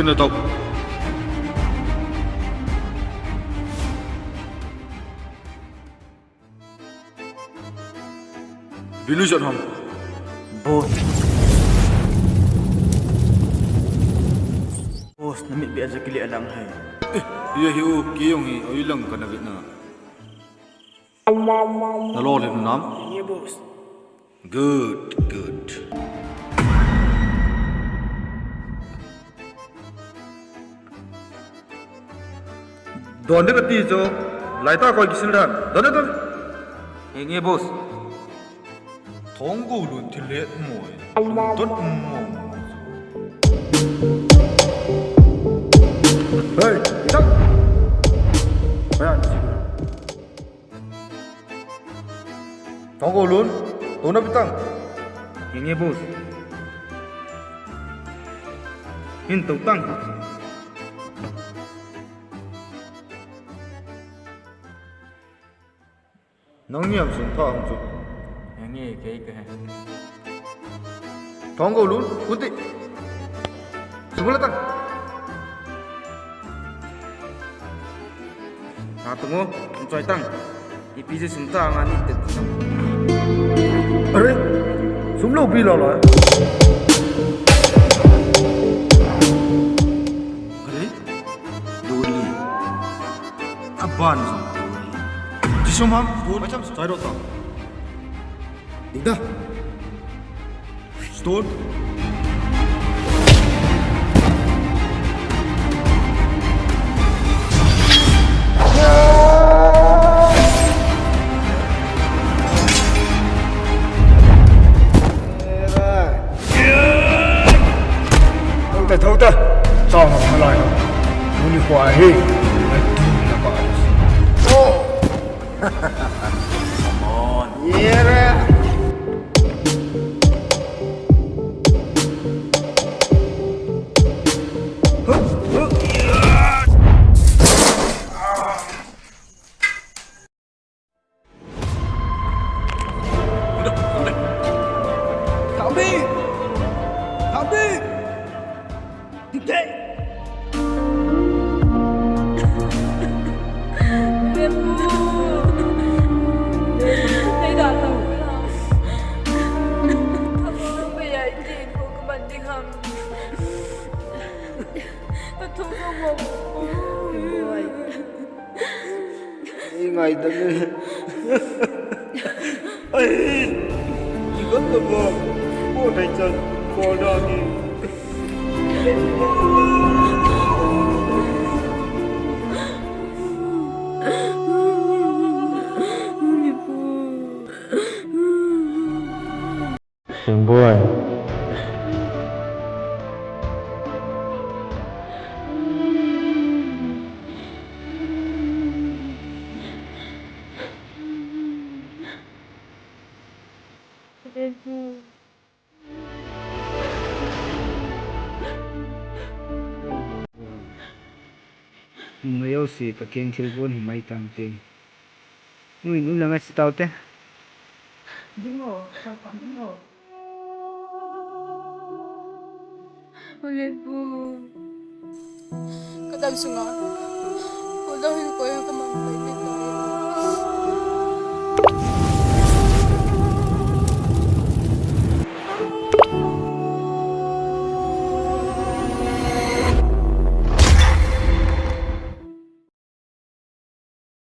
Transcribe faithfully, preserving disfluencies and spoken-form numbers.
Natau. Binu jat ham. Boss. Boss, namit beh a jat kile alang hai. Eh, hiya hi u, kei jong hi, oi lang kana vet na. Nalolhin nam? Nge, boss. Good, good. Don de kati chu, laitah koi kisil dan. Don de, don. Nge, nge, boss. Thonggoulun thil het mo. Don mo. Hey, tak. Hey, an si. Thonggoulun, tuna bitang. Nge, nge, boss. Hin tau tang. Nang niam sung pha hung chu. Nge, nge, kei ka he. Thonggoulun, kunti. Sumula tang. Natung o, choi tang. Ipi je sum ta nga ni te. Are, sum lo pi lo lo. Are, doli. Aban jong doli. Jisum ham, bu macham choi ro ta. Ding da. Stone. Thou ta, thou ta. Chong ma lai. Uni kwa hi. Atu na ba. Oh. Come on. Yeah. Thang Bih! Thang Bih! Dikte! Lepu! Nei da tau la. Abu be ya ki ko kaman ding ham. Ka thu ko mo. Boy. Ei, ngaidam e. Ai, ikan tamo. Ko dai chan, ko da ni. Sing boy. Ngai au si ka keng thil gon hi mai tang te. Nui nu la ngai si tau te. Ding o, sa pa ding o. Ole pu. Ka dam sunga. Ko dam hin ko ka mang pai.